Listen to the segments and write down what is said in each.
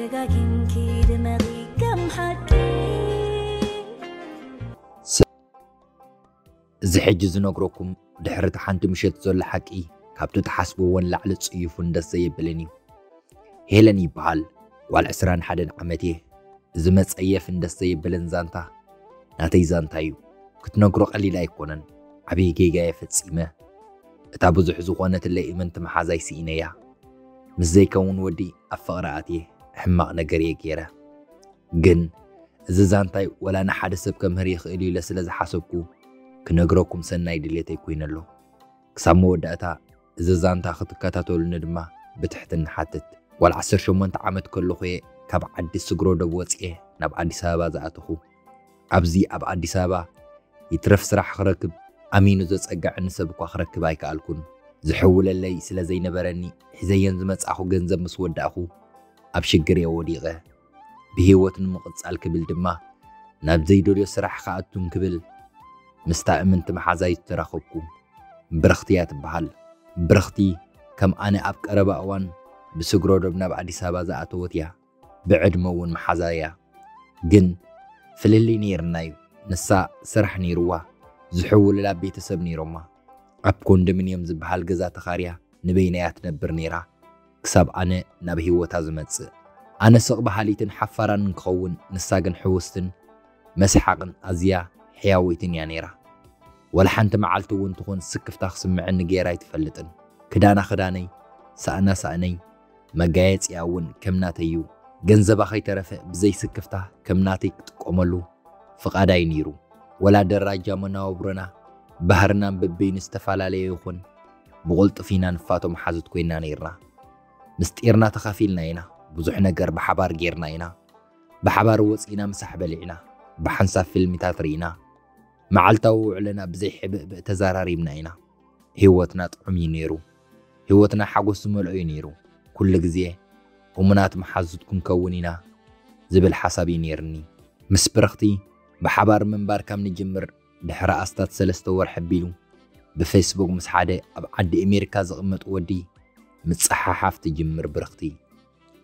ደጋጊምኪ ድመቒ ከም ሓቂ። እዚ ሕጂ ዝነግረኩም ድሕሪ እቲ ሓንቲ ምሸት ዘሎ ሓቂ ካብቲ ትሓስብዎ ንላዕሊ ጽዩፍን ደስ ዘየብልን እዩ። ሄለን ይበሃል። ጓል ዕስራን ሓደን ዓመት እየ። እዚ መጸየፍን ደስ ዘየብልን ዛንታ ናተይ ዛንታ እዩ። ክትነግሮ ቀሊል ኣይኮነን። ዓብዪ ጌጋ እየ ፈጺመ። እታ ብዙሕ ዝኾነትለይ እምንቲ መሓዛይ ስኢነያ። ምስ ዘይከውን ወዲ ኣብ ፍቕሪ ኣትየ ሕማቕ ነገር እየ ገይረ። ግን እዚ ዛንታይ ወላ ንሓደ ሰብ ከምህር ይኽእል እዩ ኢለ ስለ ዝሓሰብኩ ክነግረኩም ሰናይ ድሌተይ ኮይነ ኣሎ። ክሳብ መወዳእታ እዚ ዛንታ ክትከታተሉኒ ድማ ብትሕትና ሓትት። ጓል ዓሰርተ ሸሞንተ ዓመት ከለኹ እየ ካብ ዓዲ ስግሮ ዶብ ወፅኤ ናብ ኣዲስ ኣበባ ዝኣተኹ። ኣብዚ ኣብ ኣዲስ ኣበባ ይትረፍ ስራሕ ክረክብ ኣሚኑ ዘፀግዐኒ ሰብ እኳ ክረክብ ኣይከኣልኩን። ዝሕውለለይ ስለ ዘይነበረኒ ሒዘየን ዝመፃኹ ገንዘብ ምስ ወዳእኹ ኣብ ሽግር እየ ወዲቐ። ብህይወት ንምቕጻል ክብል ድማ ናብ ዘይደልዮ ስራሕ ክኣቱን ክብል ምስታ እምንቲ መሓዛይ ዝተራኸብኩ። ብርኽቲ እያ ትበሃል። ብርኽቲ ከም ኣነ ኣብ ቀረባ እዋን ብስግሮ ዶብ ናብ ኣዲስ ኣበባ ዝኣተወት እያ። ብዕድመ እውን መሓዛይ እያ። ግን ፍልልይ ነይርና እዩ። ንሳ ስራሕ ነይርዋ። ዝሕውልላ ቤተሰብ ነይሮማ። ኣብ ኮንዶሚንየም ዝበሃል ገዛ ተኻርያ ንበይና እያ ትነብር ነይራ። ክሳብ ኣነ ናብ ህይወታ ዝመጽእ። ኣነ ስቕ በሃሊትን ሓፋራን እንክኸውን፣ ንሳ ግን ሕውስትን መስሓቕን ኣዝያ ሕያወይትን እያ ነይራ። ወላ ሓንቲ መዓልቲ እውን ትኹን ስክፍታ ክስምዐኒ ገይራ ኣይትፈልጥን። ክዳና ክዳነይ፣ ሳእና ሳእነይ፣ መጋየጺኣ እውን ከም ናተይ እዩ። ገንዘባ ከይተረፈ ብዘይ ስክፍታ ከም ናተይ ክጥቀመሉ ፍቓዳ እዩ ነይሩ። ወላ ደራጃ መነባብሮና ባህርናን በበይኑ ዝተፈላለየ ይኹን፣ ብቕልጡፍ ኢና ንፋቶ መሓዙት ኮይና ነይርና። ምስጢርና ተኻፊልና ኢና። ብዙሕ ነገር ብሓባር ጌርና ኢና። ብሓባር ወጺእና ምሳሕ በሊዕና። ብሓንሳብ ፊልሚታት ርኢና። መዓልታዊ ውዕሎና ብዘይ ሕብእብእ ተዘራሪብና ኢና። ህይወትና ጥዑም እዩ ነይሩ። ህይወትና ሓጎስ ዝመልኦ እዩ ነይሩ። ኩሉ ግዜ እሙናት መሓዙት ክንከውን ኢና ዝብል ሓሳብ እዩ ነይርኒ። ምስ ብርኽቲ ብሓባር ምንባር ካብ ንጅምር ድሕሪ ኣስታት ሰለስተ ወርሒ ኣቢሉ ብፌስቡክ ምስ ሓደ ኣብ ዓዲ ኣሜሪካ ዝቕመጥ ወዲ ምጽሓሓፍ ትጅምር ብርኽቲ።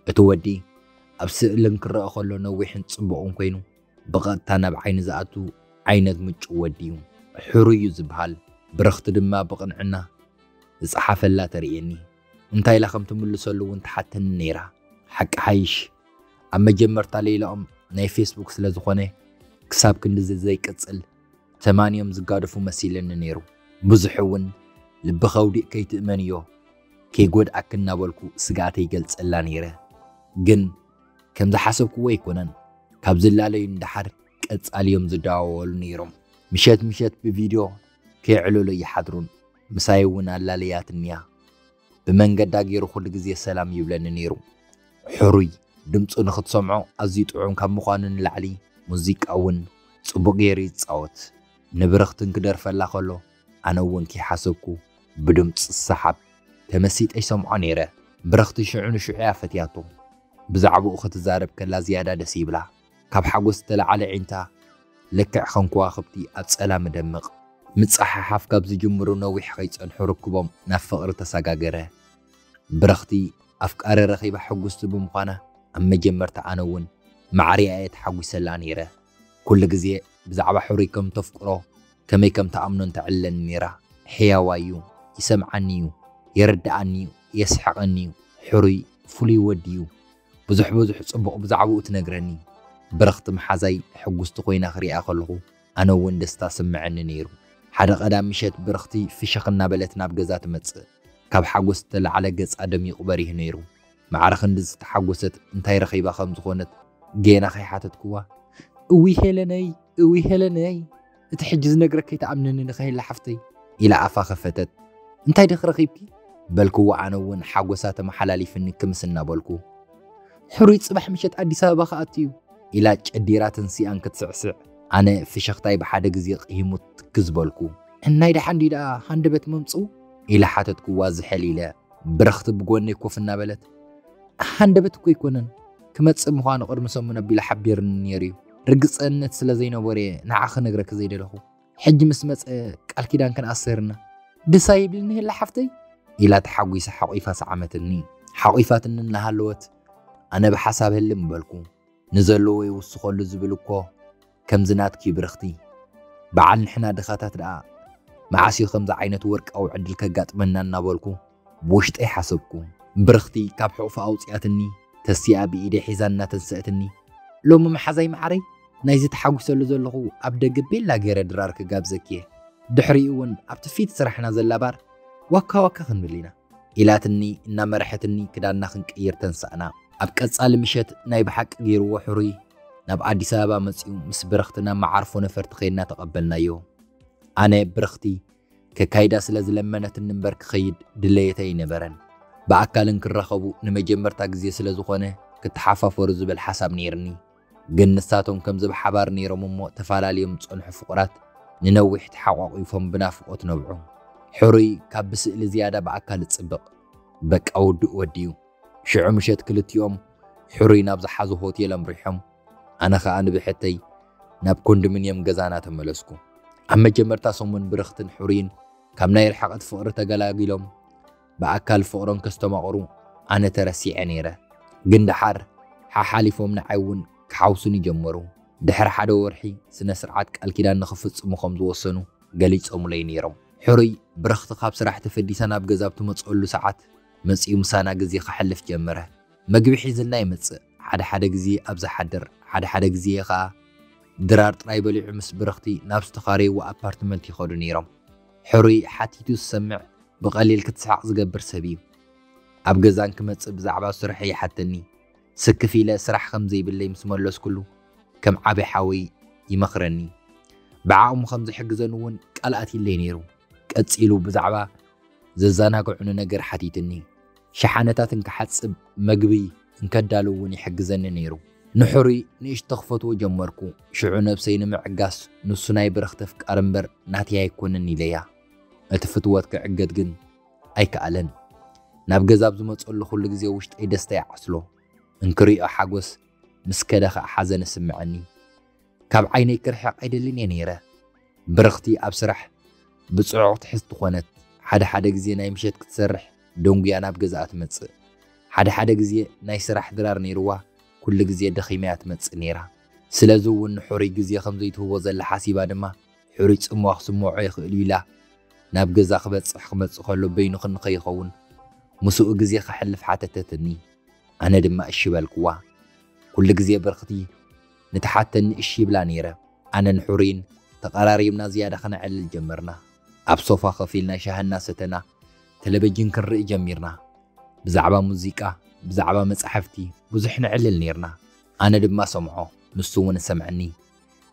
እቲ ወዲ ኣብ ስእልን ክረአ ከሎ ነዊሕን ጽቡቕን ኮይኑ ብቐጥታ ናብ ዓይኒ ዝኣቱ ዓይነት ምጩው ወዲ እዩ። ሕሩይ እዩ ዝበሃል። ብርኽቲ ድማ ብቕንዕና ዝጸሓፈላ ተርእየኒ። እንታይ ኢላ ከም ትምልሰሉ እውን ትሓተኒ ነይራ። ሓቂ ሓይሽ ኣብ መጀመርታ ሌላኦም ናይ ፌስቡክ ስለ ዝኾነ ክሳብ ክንድዚ ዘይቅጽል ተማንዮም ዝጋደፉ መሲለኒ ነይሩ። ብዙሕ እውን ልቢ ከውዲእ ከይትእመንዮ ከይጎድኣኪ እናበልኩ ስግኣተይ ይገልጸላ ነይረ። ግን ከም ዝሓሰብክዎ ኣይኮነን። ካብ ዝላለዩ ንደሓር ቀጻሊ እዮም ዝደዋወሉ ነይሮም። ምሸት ምሸት ብቪድዮ ከየዕለሉ ይሓድሩን ምሳይ እውን ኣላለያትንያ። ብመንገዳ ገይሩ ኩሉ ግዜ ሰላም ይብለኒ ነይሩ። ሕሩይ ድምፁ ንኽትሰምዖ ኣዝዩ ጥዑም ካብ ምዃኑ ንላዕሊ ሙዚቃ እውን ጽቡቕ ገይሩ ይጻወት። ንብርኽትን ክደርፈላ ከሎ ኣነ እውን ከይሓሰብኩ ብድምፂ ዝሰሓብ ተመሲጠ ይሰምዖ ነይረ። ብርኽቲ ሽዑ ንሽዑ እያ ፈትያቶ። ብዛዕባኡ ክትዛረብ ከላ ዝያዳ ደስ ይብላ። ካብ ሓጎስ ዝተለዓለ ዒንታ ልክዕ ከም ከዋኽብቲ ኣብ ጸላም ደምቕ። ምጽሓሓፍ ካብ ዝጅምሩ ነዊሕ ከይጸንሑ ርክቦም ናብ ፍቕሪ ተሰጋገረ። ብርኽቲ ኣፍቃሪ ረኺባ ሕጉስቲ ብምዃና ኣብ መጀመርታ ኣነ እውን ማዕሪኣ እየ ተሓጒሰላ ነይረ። ኩሉ ግዜ ብዛዕባ ሕሩይ ከም ተፍቅሮ ከመይ ከም ትኣምኖን ተዕልለኒ ነይራ። ሕያዋይ እዩ፣ ይሰምዓኒ እዩ፣ የረድኣኒ እዩ፣ የስሕቐኒ እዩ። ሕሩይ ፍሉይ ወዲ እዩ። ብዙሕ ብዙሕ ጽቡቕ ብዛዕባኡ ትነግረኒ። ብርኽቲ መሓዛይ ሕጉስቲ ኮይና ክሪኣ ከለኹ ኣነ እውን ደስታ ስምዐኒ ነይሩ። ሓደ ቀዳም ምሸት ብርኽቲ ፍሽኽ እናበለት ናብ ገዛ ትመጽእ። ካብ ሓጎስ ዝተለዓለ ገጻ ደሚቑ በሪሁ ነይሩ። ማዕረ ክንዲ ዝተሓጎሰት እንታይ ረኺባ ከም ዝኾነት ጌና ከይሓተትክዋ፣ እውይ ሄለነይ፣ እውይ ሄለነይ፣ እቲ ሕጂ ዝነግረኪ ኣይትኣምንኒ ንኸሄላ ሓፍተይ ኢላ ኣፋ ከፈተት። እንታይ ድኺ ረኺብኪ? በልክዎ ኣነ እውን ሓጎሳ ተመሓላሊፍኒ ክምስ እናበልኩ። ሕሩይ ጽባሕ ምሸት ኣዲስ ኣበባ ክኣቱ እዩ ኢላ ጨዲራ ተንሲኣን ክትስዕስዕ ኣነ ፍሽኽታይ ብሓደ ግዜ ቂሂሙ ትክዝ በልኩ። እናይ ደሓን ድዩ ደኣ ሃንደበት መምጽኡ? ኢላ ሓተትክዋ ዝሕል ኢለ። ብርኽቲ ብጎነይ ኮፍ እናበለት፣ ሃንደበት እኮ ኣይኮነን፣ ክመጽእ ምዃኑ ቅድሚ ሰሙን ኣቢሉ ሓቢርኒ ነይሩ እዩ። ርግጸነት ስለ ዘይነበሮ እየ ንዓ ክነግረኪ ዘይደለኹ። ሕጂ ምስ መጸ ቃል ኪዳን ክንኣስር ኢና። ደስ ኣይብልኒ ሄላ ሓፍተይ? ኢላ ተሓጒሳ ሓቒፋ ሰዓመትኒ። ሓቒፋትኒ እናሃለወት ኣነ ብሓሳብ ህልም በልኩ። ንዘለዎ ይውስኸሉ ዝብል እኮ ከምዚ ናትኪ ብርኽቲ። በዓል ንሕና ድኻታት ደኣ መዓስ እዩ ከምዚ ዓይነት ወርቃዊ ዕድል ከጋጥመና እናበልኩ ብውሽጠይ ሓሰብኩ። ብርኽቲ ካብ ሕቑፋ ኣውፅኣትኒ፣ ተሲኣ ብኢደይ ሒዛ እናተንስአትኒ፣ ሎሚ መሓዛይ መዓረይ፣ ናይዚ ተሓጒሰሉ ዘለኹ ኣብ ደገ ቤላ ገይረ ድራር ክጋብዘኪ እየ። ድሕሪኡ እውን ኣብቲ ፊት ስራሕና ዘላ ባር ዋካ ዋካ ክንብል ኢና። ኢላትኒ እናመርሐትኒ ክዳንና ክንቅይር ተንሳእና። ኣብ ቀጻሊ ምሸት ናይ ብሓቂ ገይርዎ ሕሩይ ናብ ኣዲስ ኣበባ መጺኡ ምስ ብርኽቲ ናብ መዓርፎ ነፈርቲ ከይድና ተቐበልናዮ። ኣነ ብርኽቲ ከካይዳ ስለ ዝለመነትኒ እምበር ክኸይድ ድለየተይ ኣይነበረን። ብኣካል እንክራኸቡ ንመጀመርታ ግዜ ስለ ዝኾነ ክተሓፋፈሩ ዝብል ሓሳብ ነይርኒ። ግን ንሳቶም ከምዚ ብሓባር ነይሮም እሞ ተፈላለዮም ዝጸንሑ ፍቑራት ንነዊሕ ተሓቋቒፎም ብናፍቖት ነብዑ። ሕሩይ ካብ ብስእሊ ዝያዳ ብኣካል እጽብቕ። በቃ ውዱእ ወዲዩ። ሽዑ ምሸት ክልቲኦም ሕሩይ ናብ ዝሓዞ ሆቴል ኣምሪሖም። ኣነ ኸኣ ንብሕተይ ናብ ኮንዶሚንየም ገዛና ተመለስኩ። ኣብ መጀመርታ ሰሙን ብርኽትን ሕሩይን ካብ ናይ ርሕቐት ፍቕሪ ተገላጊሎም ብኣካል ፍቕሮም ከስተማቕሩ ኣነ ተረሲዐ ነይረ። ግን ደሓር ሓሓሊፎም ንዓይ እውን ክሓውሱኒ ጀመሩ። ድሕሪ ሓደ ወርሒ ስነ ስርዓት ቃል ኪዳን ንኽፍጽሙ ከም ዝወሰኑ ገሊጾምለይ ነይሮም። ሕሩይ ብርኽቲ ካብ ስራሕ ተፈዲሳ ናብ ገዛ ኣብ ትመጽኣሉ ሰዓት መጺኡ ምሳና ግዜ ከሕልፍ ጀመረ። መግቢ ሒዝልና ይመጽእ። ሓደ ሓደ ግዜ ኣብ ዝሓድር፣ ሓደ ሓደ ግዜ ኸኣ ድራር ጥራይ በሊዑ ምስ ብርኽቲ ናብ ዝተኻረይዎ ኣፓርትመንት ይኸዱ ነይሮም። ሕሩይ ሓቲቱ ዝሰምዕ ብቐሊል ክትስሕቕ ዝገብር ሰብ እዩ። ኣብ ገዛን ክመጽእ ብዛዕባ ስርሐይ ይሓተኒ። ስክፍ ኢለ ስራሕ ከም ዘይብለይ ምስ መለስኩሉ ከም ዓቢ ሓወይ ይመኽረኒ። ብዓቕሙ ከም ዝሕግዘኒ እውን ቃል ኣትዩለይ ነይሩ። ቀጺሉ ብዛዕባ ዘዘናግዑኒ ነገር ሓቲትኒ። ሸሓነታት እንክሓጽብ፣ መግቢ እንከዳሉ እውን ይሕግዘኒ ነይሩ። ንሕሩይ ንእሽቶ ክፈትዎ ጀመርኩ። ሽዑ ነብሰይ ንምዕጋስ ንሱ ናይ ብርኽቲ ኣፍቃሪ እምበር ናተይ ኣይኮነን ኢለያ። እቲ ፍትወት ክዕገት ግን ኣይከኣለን። ናብ ገዛ ኣብ ዝመጸሉ ኩሉ ግዜ ውሽጠይ ደስታ ይዓስሎ። እንክሪኦ ሓጎስ ምስ ከደ ኸኣ ሓዘን ይስምዐኒ። ካብ ዓይነይ ክርሕቕ ኣይደልን እየ ነይረ። ብርኽቲ ኣብ ስራሕ ብጽዑቕ ትሕዝቲ ኾነት። ሓደ ሓደ ግዜ ናይ ምሸት ክትሰርሕ ደንጉያ ናብ ገዛኣ ትመጽእ። ሓደ ሓደ ግዜ ናይ ስራሕ ድራር ነይርዋ፣ ኩሉ ግዜ ደኺማ እያ ትመጽእ ነይራ። ስለዚ እውን ንሕሩይ ግዜ ከም ዘይትህቦ ዘላ ሓሲባ ድማ፣ ሕሩይ ጽምዋ ክስምዖ ይኽእል እዩ ኢላ ናብ ገዛ ክበጽሕ ክመጽእ ከሎ በይኑ ክንኸ ይኸውን ምስኡ ግዜ ከሕልፍ ሓተተትኒ። ኣነ ድማ እሺ በልክዋ። ኩሉ ግዜ ብርኽቲ ንትሓተኒ እሺ ይብላ ነይረ። ኣነን ሕሩይን ተቐራሪብና ዝያዳ ከነዕልል ጀመርና። ኣብ ሶፋ ኮፍ ኢልና ሻሂ እናሰተና ተለቨጅን ክንርኢ ጀሚርና። ብዛዕባ ሙዚቃ፣ ብዛዕባ መጻሕፍቲ ብዙሕ ነዕልል ነይርና። ኣነ ድማ ሰምዖ፣ ንሱ እውን ይሰምዐኒ።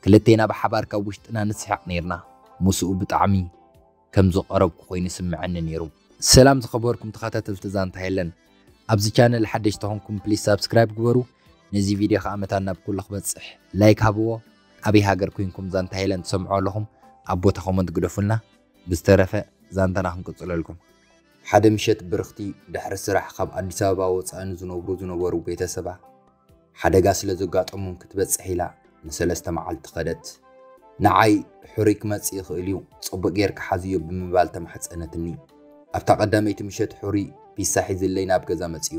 ክልቴና ብሓባር ካብ ውሽጥና ንስሕቕ ነይርና። ምስኡ ብጣዕሚ ከም ዝቐረብኩ ኮይኑ ይስምዐኒ ነይሩ። ሰላም ዝኸበርኩም ተኸታተልቲ ዛንታ ሄለን፣ ኣብዚ ቻነል ሓደሽቲ ኾንኩም ፕሊስ ሳብስክራይብ ግበሩ። ነዚ ቪድዮ ኸኣ መታን ናብ ኩሉ ክበጽሕ ላይክ ሃብዎ። ኣበይ ሃገር ኮይንኩም ዛንታ ሄለን ትሰምዑ ኣለኹም ኣብ ቦታ ኮመንት ግደፉልና። ብዝተረፈ ዛንታና ክንቅጽለልኩም። ሓደ ምሸት ብርኽቲ ድሕሪ ስራሕ ካብ ኣዲስ ኣበባ ወጻኢ ንዝነብሩ ዝነበሩ ቤተሰባ ሓደጋ ስለ ዘጋጠሞም ክትበጽሕ ኢላ ንሰለስተ መዓልቲ ኸደት። ንዓይ ሕሩይ ክመጽእ ይኽእል እዩ፣ ጽቡቕ ጌርካ ሓዝዮ ብምባል ተማሕጸነትኒ። ኣብታ ቀዳመይቲ ምሸት ሕሩይ ፒሳ ሒዝለይ ናብ ገዛ መጺኡ።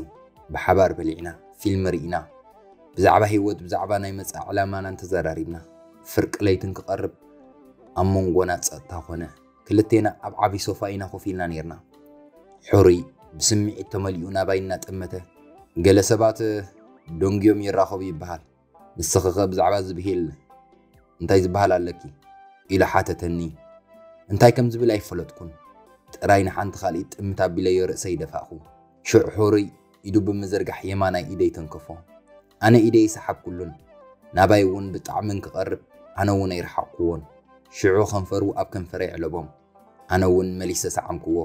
ብሓባር በሊዕና፣ ፊልም ርኢና። ብዛዕባ ህይወት፣ ብዛዕባ ናይ መጻኢ ዕላማናን ተዘራሪብና። ፍርቂ ለይቲ እንክቐርብ ኣብ መንጎና ጸጥታ ኾነ። ክልቴና ኣብ ዓቢ ሶፋ ኢና ኮፍ ኢልና ነይርና። ሕሩይ ብስምዒት ተመሊኡ ናባይ እናጠመተ፣ ገለ ሰባት ደንጉዮም ይራኸቡ ይበሃል፣ ንስኺኸ ብዛዕባ እዚ ብሂል እንታይ ዝበሃል ኣለኪ? ኢሉ ሓተተኒ። እንታይ ከም ዝብል ኣይፈለጥኩን። ጥራይ ንሓንቲ ካልኢት ጥምት ኣቢለዮ ርእሰይ ደፋእኹ። ሽዑ ሕሩይ ኢዱ ብምዝርጋሕ የማናይ ኢደይ ተንከፎ። ኣነ ኢደይ ኣይሰሓብኩሉን። ናባይ እውን ብጣዕሚ እንክቐርብ ኣነ እውን ኣይረሓቕኩዎን። ሽዑ ከንፈሩ ኣብ ከንፈረይ ኣዕለቦም። ኣነ እውን መሊሰ ሰዓምክዎ።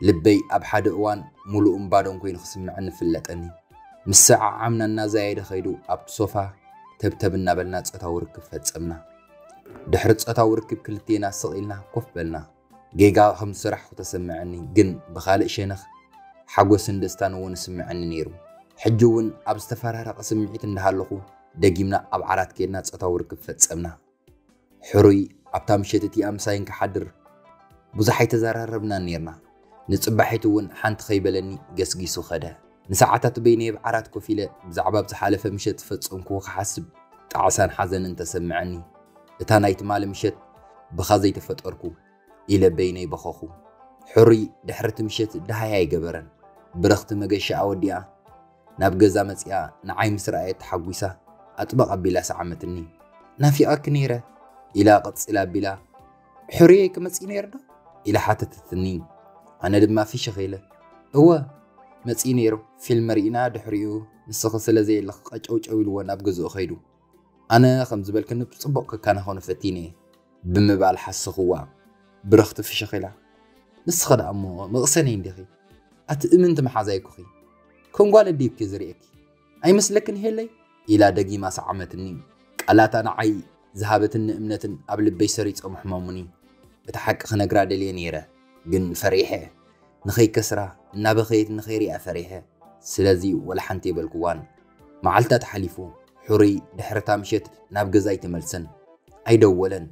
ልበይ ኣብ ሓደ እዋን ምሉእን ባዶን ኮይኑ ክስምዐኒ ፍለጠኒ። ምስ ሰዓዓምና እናዘያየደ ኸይዱ ኣብቲ ሶፋ ተብተብ እናበልና ጾታዊ ርክብ ፈጸምና። ድሕሪ ጾታዊ ርክብ ክልቴና ስቕ ኢልና ኮፍ በልና። ጌጋ ከም ዝሰራሕኩ ተሰምዐኒ፣ ግን ብኻልእ ሸነኽ ሓጎስን ደስታን እውን ይስምዐኒ ነይሩ። ሕጂ እውን ኣብ ዝተፈራረቐ ስምዒት እንዳሃለኹ ደጊምና ኣብ ዓራት ኬድና ጾታዊ ርክብ ፈጸምና። ሕሩይ ኣብታ ምሸት እቲኣ ምሳይ እንክሓድር ብዙሕ ኣይተዘራረብናን ነይርና። ንጽባሒቱ እውን ሓንቲ ከይበለኒ ገስጊሱ ኸደ። ንሰዓታት በይነይ ኣብ ዓራት ኮፍ ኢለ ብዛዕባ ኣብ ዝሓለፈ ምሸት ዝፈጸምክዎ ክሓስብ ጣዕሳን ሓዘንን ተሰምዐኒ። እታ ናይ ትማሊ ምሸት ብኻ ዘይተፈጠርኩ ኢለ በይነይ በኸኹ። ሕሩይ ድሕሪ እቲ ምሸት ደሃይ ኣይገበረን። ብረኽቲ መገሻ ኣወዲኣ ናብ ገዛ መጺኣ ንዓይ ምስ ረኣየት ተሓጒሳ ኣጥበቕ ኣቢላ ሰዓመትኒ። ናፊቐኪ ነይረ ኢላ ቀጺላ ኣቢላ፣ ሕሩየይ ክመጽእ ነይሩ ዶ? ኢላ ሓተተትኒ። ኣነ ድማ ፍሽኽ ኢለ፣ እወ መጺኡ ነይሩ፣ ፊልም ርኢና ድሕሪኡ ንስኺ ስለ ዘየለኺ ቀጨውጨው ኢልዎ ናብ ገዝኡ ከይዱ። ኣነ ከም ዝበልክኒ ብጽቡቕ ክከናኸኖ ፈቲነ እየ ብምባል ሓሰኽዋ። ብረኽቲ ፍሽኽ ኢላ፣ ንስኺ ደኣ እሞ መቕሰነይ እንዲኺ፣ ኣቲ እምንቲ መሓዛይ እኮኺ፣ ከም ጓል ኣዲብኪ ዝርእየኪ ኣይመስለክን ይሄለይ? ኢላ ደጊማ ሰዓመትኒ። ቃላታ ንዓይ ዝሃበትኒ እምነትን ኣብ ልበይ ሰሪጾም ኣሕመሙኒ። እቲ ሓቂ ክነግራ ደልየ ነይረ፣ ግን ፈሪሐ። ንኸይከስራ እናበኸየት ንኸይሪኣ ፈሪሐ። ስለዚ ወላ ሓንቲ የበልክዋን። መዓልታት ሓሊፉ፣ ሕሩይ ድሕርታ ምሸት ናብ ገዛ ኣይተመልሰን። ኣይደወለን።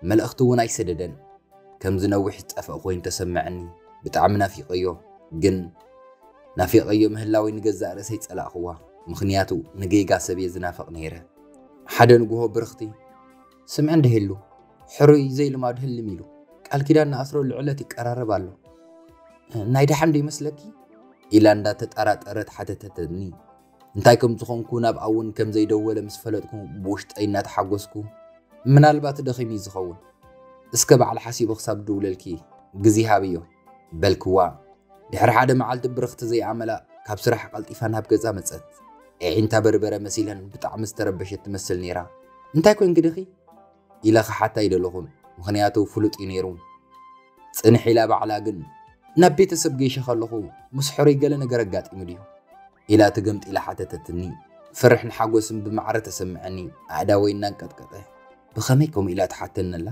መልእኽቲ እውን ኣይሰደደን። ከም ዝነውሕ ዝጠፍአ ኮይኑ ተሰምዐኒ። ብጣዕሚ ናፊቐዮ። ግን ናፊቐዮ ምህላወይ ንገዛእ ርእሰይ ጸላእኽዋ። ምኽንያቱ ንጌጋ ሰብ እየ ዝናፍቕ ነይረ። ሓደ ንግሆ ብርኽቲ፣ ስምዒ እንድህሉ፣ ሕሩይ ዘይልማዱ ህልም ኢሉ፣ ቃል ኪዳን ንኣስረሉ ዕለት ይቀራረብ ኣሎ። ናይ ደሓን ዶ ይመስለኪ? ኢላ እንዳተጠራጠረት ሓተተትኒ። እንታይ ከም ዝኾንኩ ናብኣ እውን ከም ዘይደወለ ምስ ፈለጥኩ ብውሽጠይ እናተሓጎስኩ፣ ምናልባት ደኺሙ እዩ ዝኸውን። እስከ ባዕሉ ሓሲቡ ክሳብ ድውለልኪ ግዜ ሃብዮ በልክዋ። ድሕሪ ሓደ መዓልቲ ብርኽቲ ዘይኣመላ ካብ ስራሕ ቀልጢፋ ናብ ገዛ መጸት። ኣዒንታ በርበረ መሲለን ብጣዕሚ ዝተረበሸት ትመስል ነይራ። እንታይ ኮንኪ ድኺ? ኢለ ክሓታ ኣይደለኹን፣ ምኽንያቱ ፍሉጥ እዩ ነይሩ። ጽንሕ ኢላ ባዕላ ግን፣ ናብ ቤተሰብ ገይሸ ከለኹ ምስ ሕሩይ ገለ ነገር ኣጋጢሙ ድዩ? ኢላ ትገምጢ ኢላ ሓተተትኒ። ፍርሕን ሓጎስን ብማዕረ ተሰምዐኒ። ኣእዳወይ እናንቀጥቀጠ፣ ብኸመይ ከምኡ ኢላ ትሓተኒ ኣላ?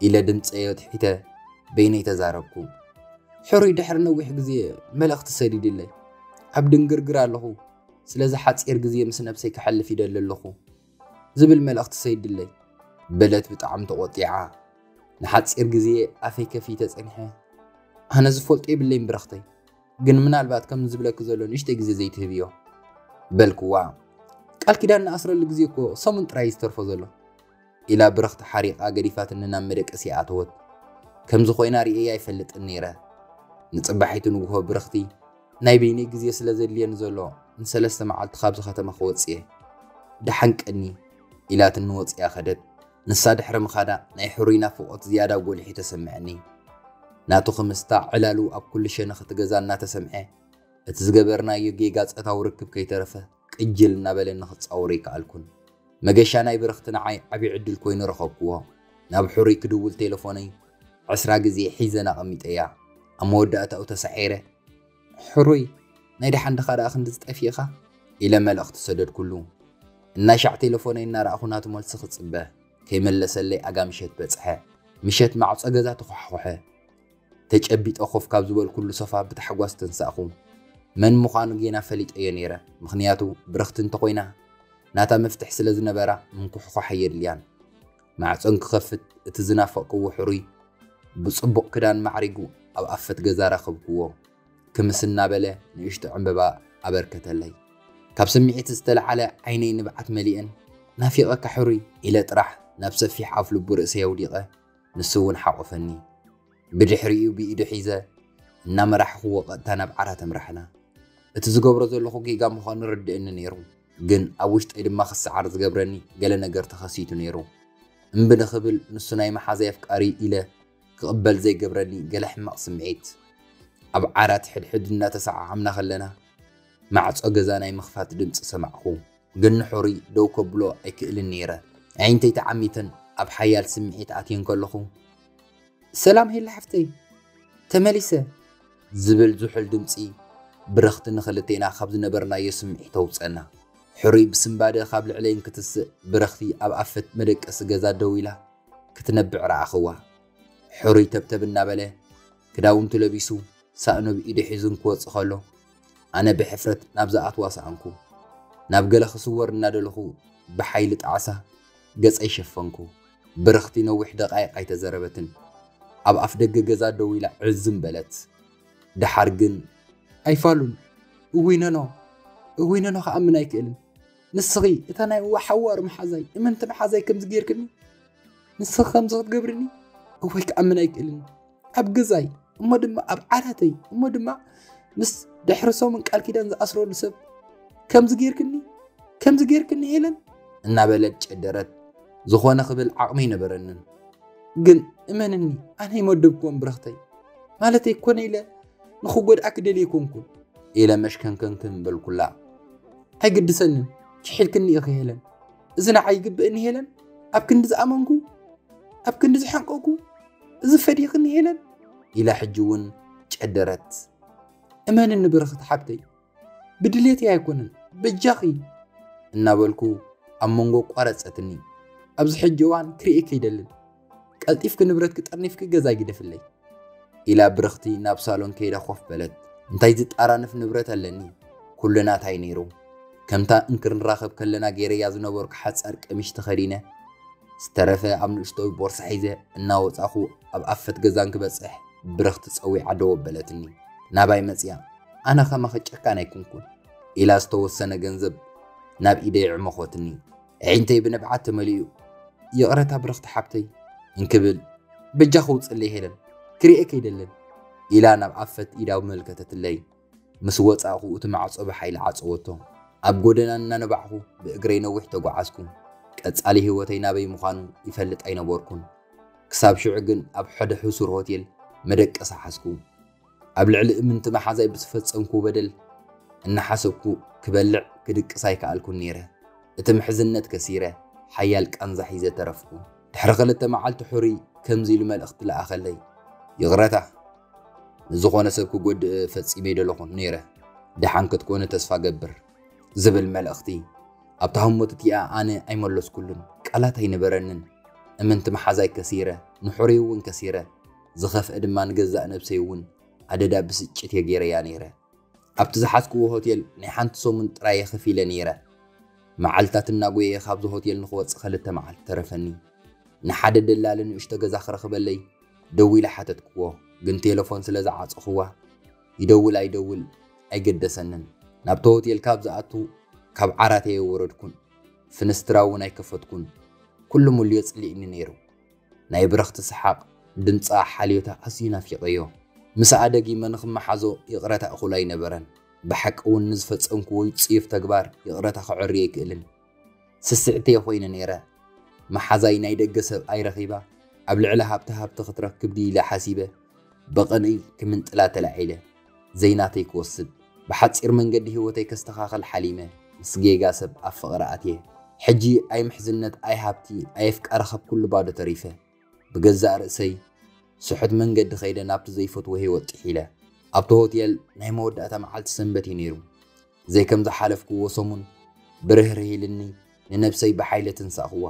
ኢለ ድምጸይ ኣውጥሒተ በይነይ ተዛረብኩ። ሕሩይ ድሕሪ ነዊሕ ግዜ መልእኽቲ ሰዲድለይ። ኣብ ድንግርግር ኣለኹ። ስለዚ ሓጺር ግዜ ምስ ነብሰይ ከሕልፍ ይደሊ ኣለኹ ዝብል መልእኽቲ ሰዲድለይ በለት ብጣዕሚ ተቖጢዓ። ንሓጺር ግዜ ኣፈይ ከፊተ ጸኒሐ። ኣነ ዝፈልጦ የብለይን ብረኽተይ፣ ግን ምናልባት ከም ዝብለኪ ዘሎ ንእሽተይ ግዜ ዘይትህብዮ በልክዋ። ቃል ኪዳን ንኣስረሉ ግዜ እኮ ሰሙን ጥራይ እዩ ዝተርፎ ዘሎ ኢላ ብረኽቲ ሓሪቓ ገዲፋትኒ ናብ መደቀሲ ኣተወት። ከምዚ ኮይና ርእየ ኣይፈልጥን ነይረ። ንጽባሒቱ ንግሆ ብረኽቲ ናይ በይነይ ግዜ ስለ ዘድልየኒ ዘሎ ንሰለስተ መዓልቲ ካብዚ ከተማ ክወጽእ እየ። ደሓን ቀኒ ኢላትኒ ወጺኣ ከደት። ንሳ ድሕሪ ምኻዳ ናይ ሕሩይ ናፍቖት ዝያዳ ጎሊሑ ተሰምዐኒ። ናቱ ክምስታ ዕላሉ ኣብ ኩሉ ሸነኽ እቲ ገዛ እናተሰምዐ፣ እቲ ዝገበርናዮ ጌጋ ጾታዊ ርክብ ከይተረፈ ቅጅል እናበለኒ ክጻወሮ ኣይከኣልኩን። መገሻ ናይ ብርኽቲ ንዓይ ዓብዪ ዕድል ኮይኑ ረኸብክዎ። ናብ ሕሩይ ክድውል ቴሌፎነይ ዕስራ ግዜ ሒዘን ኣቐሚጠያ። ኣብ መወዳእታኡ ተሳዒረ፣ ሕሩይ፣ ናይ ደሓን ድኻ ደኣ ክንድዚ ጠፊእኻ? ኢለ መልእኽቲ ሰደድኩሉ። እናሻዕ ቴሌፎነይ እናረኣኹ ናቱ መልሲ ክጽበ፣ ከይመለሰለይ ኣጋ ምሸት በጽሐ። ምሸት ማዕጾ ገዛ ተዃሕኾሐ። ተጨቢጠ ኮፍ ካብ ዝበልኩሉ ሶፋ ብታሕጓስ ተንሳእኹ። መን ምዃኑ ጌና ፈሊጠዮ ነይረ፣ ምኽንያቱ ብርኽቲ እንተኾይና ናታ መፍትሕ ስለ ዝነበራ ምንኩሕኳሕ ኣየድልያን። ማዕጾ እንክኸፍት እቲ ዝናፈቕክዎ ሕሩይ ብጽቡቕ ክዳን ማዕሪጉ ኣብ ኣፈት ገዛ ረኸብክዎ። ክምስ እናበለ ንእሽቶ ዕምበባ ኣበርከተለይ። ካብ ስምዒት ዝተለዓለ ዓይነይ ንብዓት መሊአን፣ ናፊቐካ ሕሩይ ኢለ ጥራሕ ናብ ሰፊሕ ኣፍ ልቡ ርእሰይ ኣውዲቐ፣ ንሱ እውን ሓቖፈኒ። ብድሕሪኡ ብኢዱ ሒዘ እናመራሕኽዎ ቀጥታ ናብ ዓራት ኣምራሕና። እቲ ዝገብሮ ዘለኹ ጌጋ ምዃኑ ርድእኒ ነይሩ፣ ግን ኣብ ውሽጠይ ድማ ክሰዓር ዝገብረኒ ገለ ነገር ተኸሲቱ ነይሩ። እምቢ ንኽብል ንሱ ናይ መሓዛይ ኣፍቃሪ ኢለ ክቕበል ዘይገብረኒ ገለ ሕማቕ ስምዒት። ኣብ ዓራት ሕድሕድ እናተሰዓዓምና ከለና ማዕጾ ገዛ ናይ ምኽፋት ድምጺ ሰማዕኹ። ግን ንሕሩይ ደው ከብሎ ኣይክእልን ነይረ። ኣዒንተይ ተዓሚተን ኣብ ሓያል ስምዒት ኣትየን ከለኹ፣ ሰላም ሄላ ሓፍተይ፣ ተመሊሰ ዝብል ዝሑል ድምጺ ብርኽቲ ንኽልቴና ካብ ዝነበርናዮ ስምዒት ተውጸና። ሕሩይ ብስንባደ ካብ ልዕለይ እንክትስእ ብርኽቲ ኣብ ኣፈት መደቀሲ ገዛ ደው ኢላ ክትነብዕ ረኣኽዋ። ሕሩይ ተብተብ እናበለ ክዳውንቱ ለቢሱ ሳእኑ ብኢዱ ሒዙ እንክወጽእ ከሎ፣ ኣነ ብሕፍረት ናብ ዝኣትዋ ሰኣንኩ። ናብ ገለ ክስወር እናደለኹ ብሓይሊ ጣዕሳ ገጸይ ሸፈንኩ። ብርኽቲ ነዊሕ ደቓይቕ ኣይተዘረበትን። ኣብ ኣፍ ደገ ገዛ ደው ኢላ ዕዝም በለት። ደሓር ግን፣ ኣይፋሉን፣ እውይ ነኖ፣ እውይ ነኖ፣ ክኣምን ኣይክእልን። ንስኺ እታ ናይ እዋ ሓዋሩ መሓዛይ፣ እምንቲ መሓዛይ ከምዚ ጌርክኒ፣ ንስኺ ከምዚ ክትገብርኒ፣ እወይ ክኣምን ኣይክእልን። ኣብ ገዛይ እሞ ድማ ኣብ ዓራተይ እሞ ድማ ምስ ድሕሪ ሰሙን ቃል ኪዳን ዝኣስረሉ ሰብ ከምዚ ጌርክኒ፣ ከምዚ ጌርክኒ ሄለን፣ እናበለት ጨደረት። ዝኾነ ክብል ዓቕሚ ኣይነበረንን። ግን እመንኒ፣ ኣነ ይመደብክዎም ብረኽተይ፣ ማለተይ ኮነ ኢለ ንኽጎድኣኪ ደልየ ኣይኮንኩን፣ ኢለ መሽከንከንክን በልኩላ። ኣይግድሰንን፣ ኪሒልክኒ ኢኺ ሄለን። እዚ ንዓይ ይግብእኒ ሄለን? ኣብ ክንዲ ዝኣመንኩ፣ ኣብ ክንዲ ዝሓንቀኩ፣ እዚ ፈዲኽኒ ሄለን? ኢላ ሕጂ እውን ጨደረት። እመንኒ ብረኽቲ ሓብተይ፣ ብድሌተይ ኣይኮነን፣ በጃኺ፣ እናበልኩ ኣብ መንጎ ቋረጸትኒ። ኣብዚ ሕጂ እዋን ክርእየኪ ኣይደልን። ቀልጢፍኪ ንብረትኪ ጠርኒፍኪ ገዛ ግደፍለይ፣ ኢላ ብርኽቲ ናብ ሳሎን ከይዳ ኮፍ በለት። እንታይ ዝጣራንፍ ንብረት ኣለኒ? ኩሉ ናታይ ነይሩ። ከምታ እንክንራኸብ ከለና ገይረያ ዝነበርኩ ሓጻር ቀሚሽ ተኸዲነ፣ ዝተረፈ ኣብ ንእሽቶይ ቦርሳ ሒዘ እናወጻኹ ኣብ ኣፈት ገዛን ክበጽሕ ብርኽቲ ጸዊዓ ደው ኣበለትኒ። ናባይ መጽያ፣ ኣነ ከማኺ ጨካን ኣይኮንኩን፣ ኢላ ዝተወሰነ ገንዘብ ናብ ኢደይ ዕመኾትኒ። ኣዒንተይ ብንብዓት ተመሊኡ፣ ይቕረታ ብርኽቲ ሓብተይ፣ እንክብል፣ በጃኺ ውጽለይ ሄለን፣ ክርእየኪ ኣይደልን፣ ኢላ ናብ ኣፈት ኢዳ መልከተትለይ። ምስ ወጻእኹ እቲ ማዕጾ ብሓይሊ ዓጸወቶ። ኣብ ጎደና እናነባዕኹ ብእግረይ ነዊሕ ተጓዓዝኩ። ቀጻሊ ህይወተይ ናበይ ምዃኑ ይፈልጥ ኣይነበርኩን። ክሳብ ሽዑ ግን ኣብ ሓደ ሕሱር ሆቴል መደቀሲ ሓዝኩ። ኣብ ልዕሊ እምንቲ መሓዛይ ብዝፈጸምኩ በደል እናሓሰብኩ ክበልዕ ክድቅስ ኣይከኣልኩን ነይረ። እቲ ምሕዝነት ከሲረ፣ ሓያል ቃንዛ ሒዘ ተረፍኩ። ድሕሪ ክልተ መዓልቲ ሕሩይ ከምዚ ኢሉ መልእኽቲ ለኣኸለይ። ይቕረታ፣ ንዝኾነ ሰብ ክጎድእ ፈጺመ ኣይደለኹን ነይረ። ደሓን ክትኮኒ ተስፋ ገብር፣ ዝብል መልእኽቲ። ኣብታ ህሞት እቲኣ ኣነ ኣይመለስኩሉን። ቃላት ኣይነበረንን። እምንቲ መሓዛይ ከሲረ፣ ንሕሩይ እውን ከሲረ። ዝኸፍአ ድማ ንገዛእ ነብሰይ እውን ኣደዳ ብስጭት እየ ገይረያ ነይረ። ኣብቲ ዝሓዝክዎ ሆቴል ናይ ሓንቲ ሰሙን ጥራይ እየ ከፊለ ነይረ። መዓልታት እናጎየየ ካብዚ ሆቴል ንክወጽእ ክልተ መዓልቲ ተረፈኒ። ንሓደ ደላሊ ንእሽቶ ገዛ ክረኽበለይ ደዊለ ሓተትክዎ፣ ግን ቴሌፎን ስለ ዝዓጸኽዋ፣ ይደውል ኣይደውል ኣይገደሰንን። ናብቲ ሆቴል ካብ ዝኣቱ ካብ ዓራት ኣይወረድኩን። ፍንስትራ እውን ኣይከፈትኩን። ኩሉ ሙሉ የጽሊእኒ ነይሩ። ናይ ብረኽቲ ሰሓቕ፣ ድምጻ፣ ሓልዮታ ኣዝዩ ናፊቐዮ። ምስኣ ደጊመ ንኽመሓዞ ይቕረታ እኹል ኣይነበረን። ብሓቂ እውን ንዝፈጸምክዎ ጽዩፍ ተግባር ይቕረታ ከዕርዮ ኣይክእልን። ስስዕቲ እየ ኮይነ ነይረ። መሓዛይ ናይ ደገ ሰብኣይ ረኺባ ኣብ ልዕሊ ሃብቲ ሃብቲ ክትረክብ ድዩ ኢለ ሓሲበ ብቕንኢ ክምንጥላ ተላዒለ። ዘይናተይ ክወስድ ብሓጺር መንገዲ ህይወተይ ከስተኻኽል ሓሊመ ምስ ጌጋ ሰብ ኣብ ፍቕሪ ኣትየ። ሕጂ ኣይ ምሕዝነት ኣይ ሃብቲ ኣይ ኣፍቃሪ ካብ ኩሉ ባዶ ተሪፈ። ብገዛእ ርእሰይ ስሑት መንገዲ ከይደ ናብቲ ዘይፈትዎ ህይወት ጥሒለ። ኣብቲ ሆቴል ናይ መወዳእታ መዓልቲ ሰንበት እዩ ነይሩ። ዘይከም ዝሓለፍክዎ ሰሙን ብርህርህ ኢልኒ ንነብሰይ ብሓይለ ትንሳእኽዋ።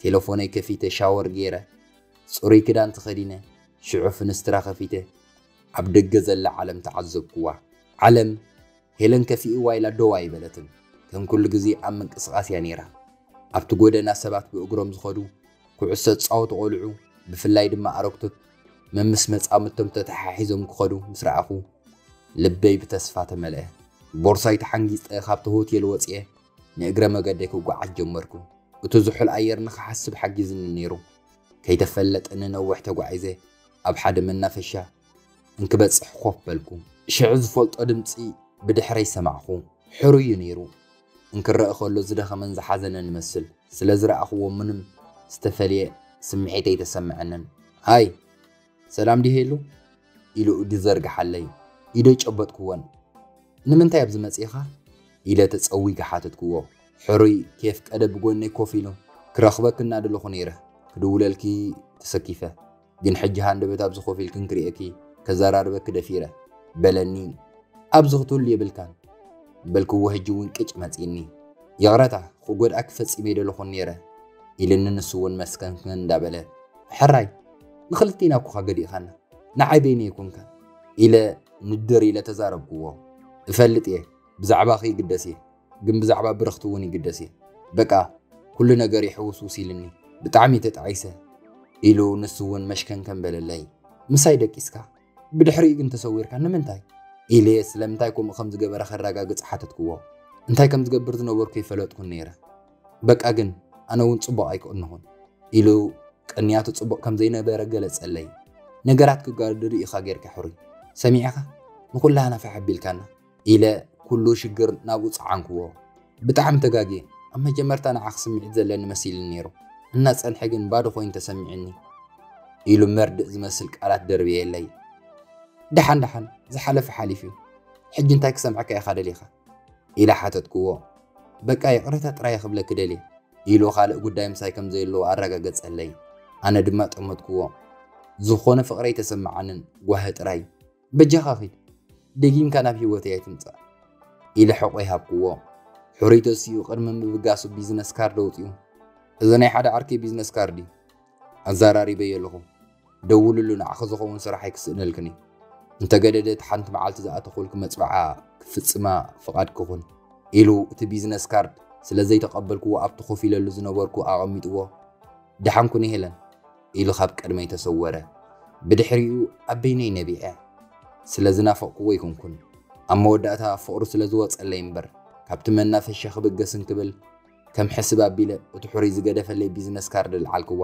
ቴሌፎነይ ከፊተ ሻወር ገይረ ጽሩይ ክዳን ተኸዲነ ሽዑ ፍንስትራ ከፊተ ኣብ ደገ ዘላ ዓለም ተዓዘብክዋ። ዓለም ሄለን ከፊእዋ ኢላ ደው ኣይበለትን። ከም ኩሉ ግዜ ኣብ ምንቅስቓስ እያ ነይራ። ኣብቲ ጎደና ሰባት ብእግሮም ዝኸዱ፣ ኩዕሶ ዝጻወቱ ቆልዑ፣ ብፍላይ ድማ ኣረግቶት መምስ መጻምድቶም ተተሓሒዞም ክኸዱ ምስ ረኣኹ ልበይ ብተስፋ ተመልአ። ቦርሳይ ተሓንጊጠ ካብቲ ሆቴል ወጽየ ንእግረ መገደይ ክጓዓዝ ጀመርኩ። እቲ ዝሑል ኣየር ንኽሓስብ ሓጊዝኒ ነይሩ። ከይተፈለጠኒ ነዊሕ ተጓዒዘ ኣብ ሓደ መናፈሻ እንክበጽሕ ኮፍ በልኩ። ሽዑ ዝፈልጦ ድምጺ ብድሕረይ ሰማዕኹ። ሕሩይ እዩ ነይሩ። እንክረአ ከሎ ዝደኸመን ዝሓዘነን ይመስል። ስለ ዝረኣኽዎ ምንም ዝተፈልየ ስምዒት ኣይተሰምዐንን። ሃይ፣ ሰላም ድዩ ሄሉ? ኢሉ ኢዱ ዘርግሓለይ። ኢደይ ጨበጥክወን። ንምንታይ ኣብዚ መጺእኻ? ኢለ ተጸዊገ ሓተትክዎ። ሕሩይ ኬፍ ቀደ ብጎነይ ኮፍ ኢሉ ክረኽበኪ እናደለኹ ነይረ። ክድውለልኪ ተሰኪፈ። ግን ሕጂ ሃንደበት ኣብዚ ኮፍ ኢልክን ክርእየኪ ከዘራርበኪ ደፊረ በለኒ። ኣብዚ ክትህሉ የብልካን በልክዎ። ሕጂ እውን ቅጭ መጺእኒ። ይቕረታ ክጎድኣኪ ፈጺመ ኣይደለኹን ነይረ ኢልኒ። ንሱ እውን መስከንከን እንዳበለ ሕራይ ንኽልቲና እኮ ገዲእኻና ንዓይ በይነይ ኣይኮንካን ኢለ ንድር ኢለ ተዛረብክዎ። እፈልጥ እየ ብዛዕባኺ ይግደስ እየ ግን ብዛዕባ ብርኽቲ እውን ይግደስ እየ። በቃ ኩሉ ነገር ይሕውስውስ ኢልኒ። ብጣዕሚ ተጣዒሰ ኢሉ ንሱ እውን መሽከንከን በለለይ። ምሳይ ደቂስካ ብድሕሪኡ ግን ተሰዊርካ ንምንታይ? ኢለ ስለምንታይ ከምኡ ከም ዝገበረ ከረጋግጽ ሓተትክዎ። እንታይ ከም ዝገብር ዝነበርኩ ይፈለጥኩን ነይረ። በቃ ግን ኣነ እውን ጽቡቕ ኣይኮንኹን ኢሉ ቅንያቱ ጽቡቕ ከም ዘይነበረ ገለጸለይ። ነገራት ክጋደዱ ኢኻ ጌርካ ሕሩይ። ሰሚዕኻ ንኹላህና ፋሕ ኣቢልካና ኢለ ኩሉ ሽግር ናብኡ ጸዓንክዎ። ብጣዕሚ ተጋግየ። ኣብ መጀመርታ ንዓኺ ስምዒት ዘለኒ መሲልኒ ነይሩ። እናጸንሐ ግን ባዶ ኮይኑ ተሰሚዕኒ ኢሉ መርድእ ዝመስል ቃላት ደርብየለይ። ደሓን ደሓን ዝሓለፈ ሓሊፉ እዩ። ሕጂ እንታይ ክሰምዐካ ኢኻ ደሊኻ? ኢለ ሓተትክዎ። በቃ ይቕረታ ጥራይ ክብለኪ ደልየ ኢሉ ካልእ ጉዳይ ምሳይ ከም ዘየለዎ ኣረጋገጸለይ። ኣነ ድማ ጠመትክዎ። ዝኾነ ፍቕሪ ኣይተሰምዓንን፣ ጓሂ ጥራይ። በጃኻ ኺድ፣ ደጊምካ ናብ ህይወተይ ኣይትምጻእ ኢለ ሕቖይ ሃብክዎ። ሕሩይ ተሲኡ ቅድሚ ምብጋሱ ቢዝነስ ካርድ ኣውጺኡ። እዚ ናይ ሓደ ዓርከይ ቢዝነስ ካርድ እዩ። ኣዘራሪበዮ ኣለኹ። ደውልሉ፣ ንዓኺ ዝኸውን ስራሕ ኣይክስእነልክን እዩ። እንተገደደ እቲ ሓንቲ መዓልቲ ዝኣተኹልኪ መጽብዓ ክፍጽማ ፍቓድኪ ኩን ኢሉ እቲ ቢዝነስ ካርድ ስለ ዘይተቐበልክዎ ኣብቲ ኮፍ ኢለሉ ዝነበርኩ ኣቐሚጥዎ። ደሓን ኩኒ ሄለን ኢሉ ካብ ቅድመይ ተሰወረ። ብድሕሪኡ ኣብ በይነይ ነቢዐ። ስለ ዝናፈቕክዎ ኣይኮንኩን። ኣብ መወዳእታ ፍቕሩ ስለ ዝወጸለይ እምበር ካብቲ መናፈሻ ክብገስ እንክብል ከም ሕስብ ኣቢለ እቲ ሕሩይ ዝገደፈለይ ቢዝነስ ካርድ ልዓልክዋ።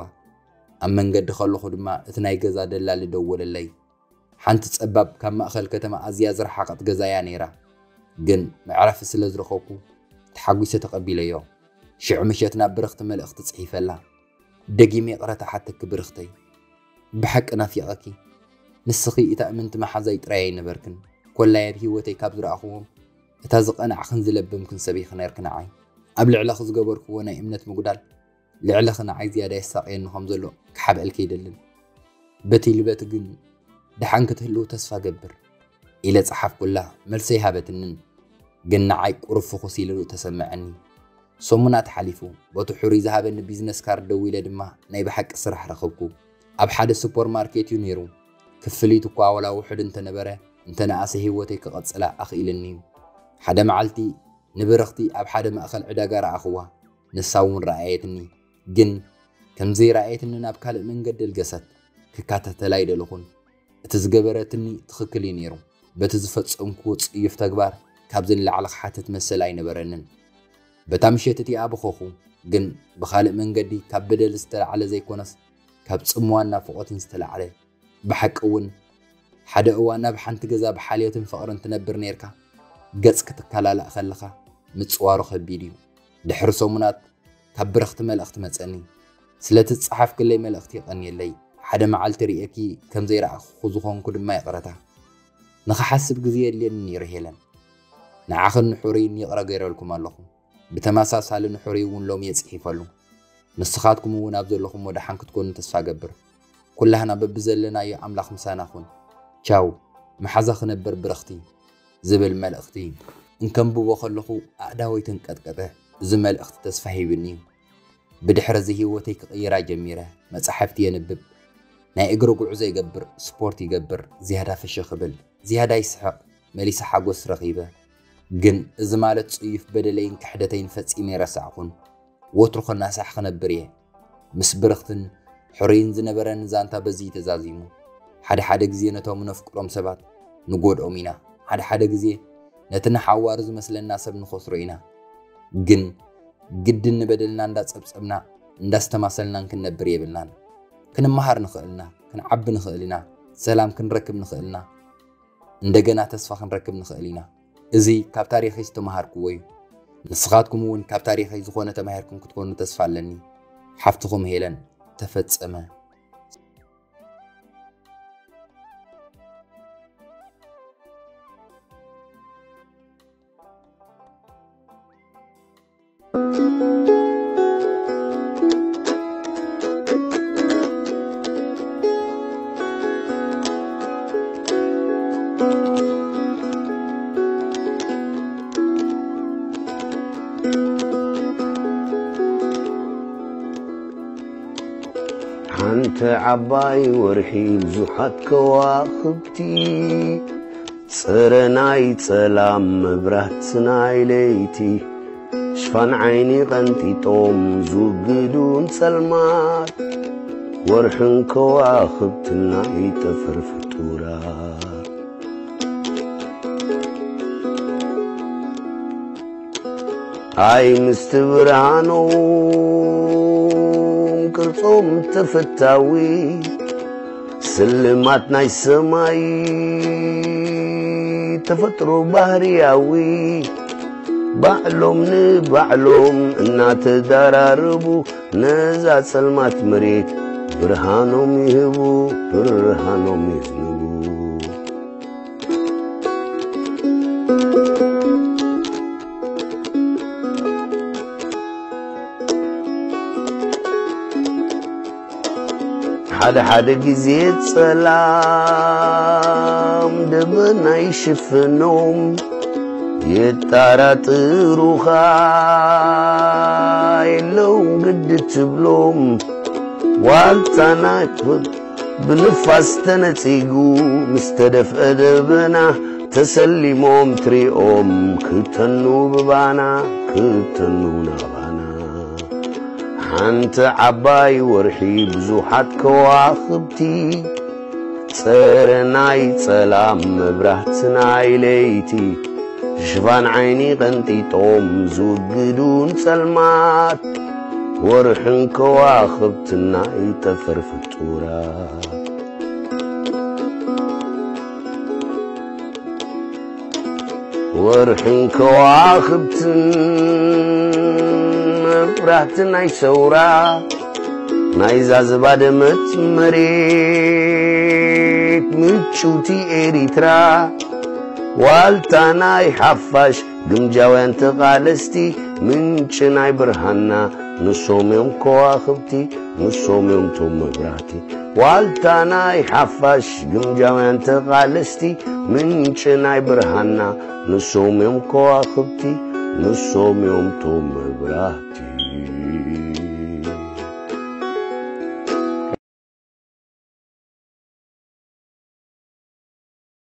ኣብ መንገዲ ከለኹ ድማ እቲ ናይ ገዛ ደላሊ ደወለለይ። ሓንቲ ጸባብ ካብ ማእከል ከተማ ኣዝያ ዝረሓቐት ገዛ እያ ነይራ። ግን መዕረፊ ስለ ዝረኸብኩ ተሓጒሰ ተቐቢለዮ። ሽዑ ምሸት ናብ ብርኽቲ መልእኽቲ ጽሒፈላ። ደጊመ ይቕረታ ሓተኪ ብርኽተይ። ብሓቂ ናፊቐኪ። ንስኺ እታ እምንቲ መሓዛይ ጥራይ ኣይነበርክን። ኮላይ ኣብ ህይወተይ ካብ ዝረኣኽዎም እታ ዝቐናዕክን ዝለበምክን ሰብ ኢኺ ነርኪ ንዓይ። ኣብ ልዕለኺ ዝገበርክዎ ናይ እምነት ምጉዳል ልዕለኺ ንዓይ ዝያዳ የሳቕየኒ ከም ዘሎ ክሓብአልኪ ኣይደልን። በቲ ልበቲ ግን ደሓን ክትህልው ተስፋ ገብር ኢለ ጸሓፍኩላ። መልሰ ኣይሃበትንን። ግን ንዓይ ቁሩብ ፍኹስ ኢሉ ተሰምዐኒ። ሰሙናት ሓሊፉ። በቲ ሕሩይ ዝሃበኒ ቢዝነስ ካርድ ደዊለ ድማ ናይ ብሓቂ ስራሕ ረኸብኩ። ኣብ ሓደ ሱፐር ማርኬት እዩ ነይሩ። ክፍሊት እኳ ዋላ ውሑድ እንተነበረ፣ እንተነኣሰ ህይወተይ ክቐጽላ ኣኽኢልኒ እዩ። ሓደ መዓልቲ ንብርኽቲ ኣብ ሓደ ማእከል ዕዳጋ ረኣኽዋ። ንሳ እውን ረኣየትኒ። ግን ከም ዘይረኣየትኒ ናብ ካልእ መንገዲ ኣልገሰት። ክከታተላ ኣይደለኹን። እቲ ዝገበረትኒ ትኽክል እዩ ነይሩ። በቲ ዝፈጸምክዎ ጽዩፍ ተግባር ካብዚ ንላዕሊ ክሓትት መሰል ኣይነበረንን። በታ ምሸት እቲኣ በኸኹ። ግን ብኻልእ መንገዲ ካብ በደል ዝተላዕለ ዘይኮነስ ካብ ጽምዋን ናፍቖትን ዝተላዕለ። ብሓቂ እውን ሓደ እዋን ኣብ ሓንቲ ገዛ ብሓልዮትን ፍቕርን ትነብር ነይርካ። ገጽ ክትከላላእ ከለኻ ምጽዋሩ ከቢድ እዩ። ድሕሪ ሰሙናት ካብ ብርኽቲ መልእኽቲ መጸኒ። ስለቲ ዝጸሓፍክለይ መልእኽቲ የቐንየለይ። ሓደ መዓልቲ ርእየኪ ከም ዘይረኣኹ ዝኾንኩ ድማ ይቕረታ። ንኽሓስብ ግዜ የድልየኒ ነይሩ ሄለን። ንዓኽን ንሕሩይን ይቕረ ገይረልኩም ኣለኹ። ብተመሳሳሊ ንሕሩይ እውን ሎሚ እየ ጽሒፈሉ። ንስኻትኩም እውን ኣብ ዘለኹሞ ደሓን ክትኮኑ ተስፋ እገብር። ኩላህና በብዘለናዮ ኣምላኽ ምሳና ኹን። ቻው፣ መሓዛ ክነብር ብርኽቲ ዝብል መልእኽቲ እንከንብቦ ከለኹ ኣእዳወይ ተንቀጥቀጠ። እዚ መልእኽቲ ተስፋ ሂብኒ እዩ። ብድሕሪ እዚ ህይወተይ ክቕይራ ጀሚረ። መጻሕፍቲ የንብብ፣ ናይ እግሪ ጉዕዞ ይገብር፣ ስፖርት ይገብር፣ ዝያዳ ፍሽኽ እብል፣ ዝያዳ ይስሕቕ፣ መሊሰ ሓጎስ ረኺበ። ግን እዚ ማለት ጽዩፍ በደለይን ክሕደተይን ፈጺመ ኣይረሳዕኩን። ወትሩ ከናሳሕ ክነብር እየ። ምስ ብርኽትን ሕሩይን ዝነበረኒ ዛንታ በዚ እዩ ተዛዚሙ። ሓደ ሓደ ግዜ ነቶም ነፍቅሮም ሰባት ንጎድኦም ኢና። ሓደ ሓደ ግዜ ነቲ ንሓዋሩ ዝመስለና ሰብ ንኸስሮ ኢና። ግን ግድን ንበደልና እንዳጸብጸብና እንዳስተማሰልናን ክንነብር የብልናን። ክንመሃር ንኽእል ኢና፣ ክንዓቢ ንኽእል ኢና፣ ሰላም ክንረክብ ንኽእል ኢና፣ እንደገና ተስፋ ክንረክብ ንኽእል ኢና። እዚ ካብ ታሪኸይ ዝተመሃርክዎ እዩ። ንስኻትኩም እውን ካብ ታሪኸይ ዝኾነ ተማሂርኩም ክትኮኑ ተስፋ ኣለኒ። ሓፍትኹም ሄለን። ተፈጸመ። ሓንቲ ዓባይ ወርሒ ብዙሓት ከዋኽብቲ፣ ጽረ ናይ ጸላም መብራት ናይ ለይቲ፣ ሽፋን ዓይኒ ቀንጢጦም ዝውግዱን ጸልማት፣ ወርሕን ከዋኽብትን ናይ ጠፈር ፍጡራት። ኣይ ምስቲ ብርሃኖም ቅርጾም ተፈታዊ፣ ስልማት ናይ ሰማይ ተፈጥሮ ባህርያዊ፣ ባዕሎም ንባዕሎም እናተዳራረቡ፣ ነዛ ጸልማት መሬት ብርሃኖም ይህቡ፣ ብርሃኖም ይህቡ። ሓደ ሓደ ግዜ ጸላም ደበና ይሽፍኖም፣ የጣራጥሩኻ የለውን ግዲ ትብሎም። ዋልታና ብንፋስ ተነጺጉ፣ ምስ ተደፍአ ደበና ተሰሊሞም ትሪኦም፣ ክተኑ ብባና፣ ክተኑ ናባና። ሓንቲ ዓባይ ወርሒ ብዙሓት ከዋኽብቲ፣ ጸረ ናይ ጸላም መብራህቲ ናይ ለይቲ፣ ሽፋን ዓይኒ ቀንጢጦም ዝውግዱን ጸልማት፣ ወርሕን ከዋኽብትን ናይ ጠፈር ፍጡራት። ወርሕን ከዋኽብትን መብራህቲ ናይ ሰውራ፣ ናይዛ ዝባደመት መሬት ምጭውቲ ኤሪትራ፣ ዋልታ ናይ ሓፋሽ ግምጃውያን ተቓለስቲ፣ ምንጪ ናይ ብርሃንና ንሶም እዮም ከዋኽብቲ፣ ንሶም እዮም ቶም መብራህቲ። ዋልታ ናይ ሓፋሽ ግምጃውያን ተቓለስቲ፣ ምንጪ ናይ ብርሃንና ንሶም እዮም ከዋኽብቲ፣ ንሶም እዮም ቶም መብራህቲ።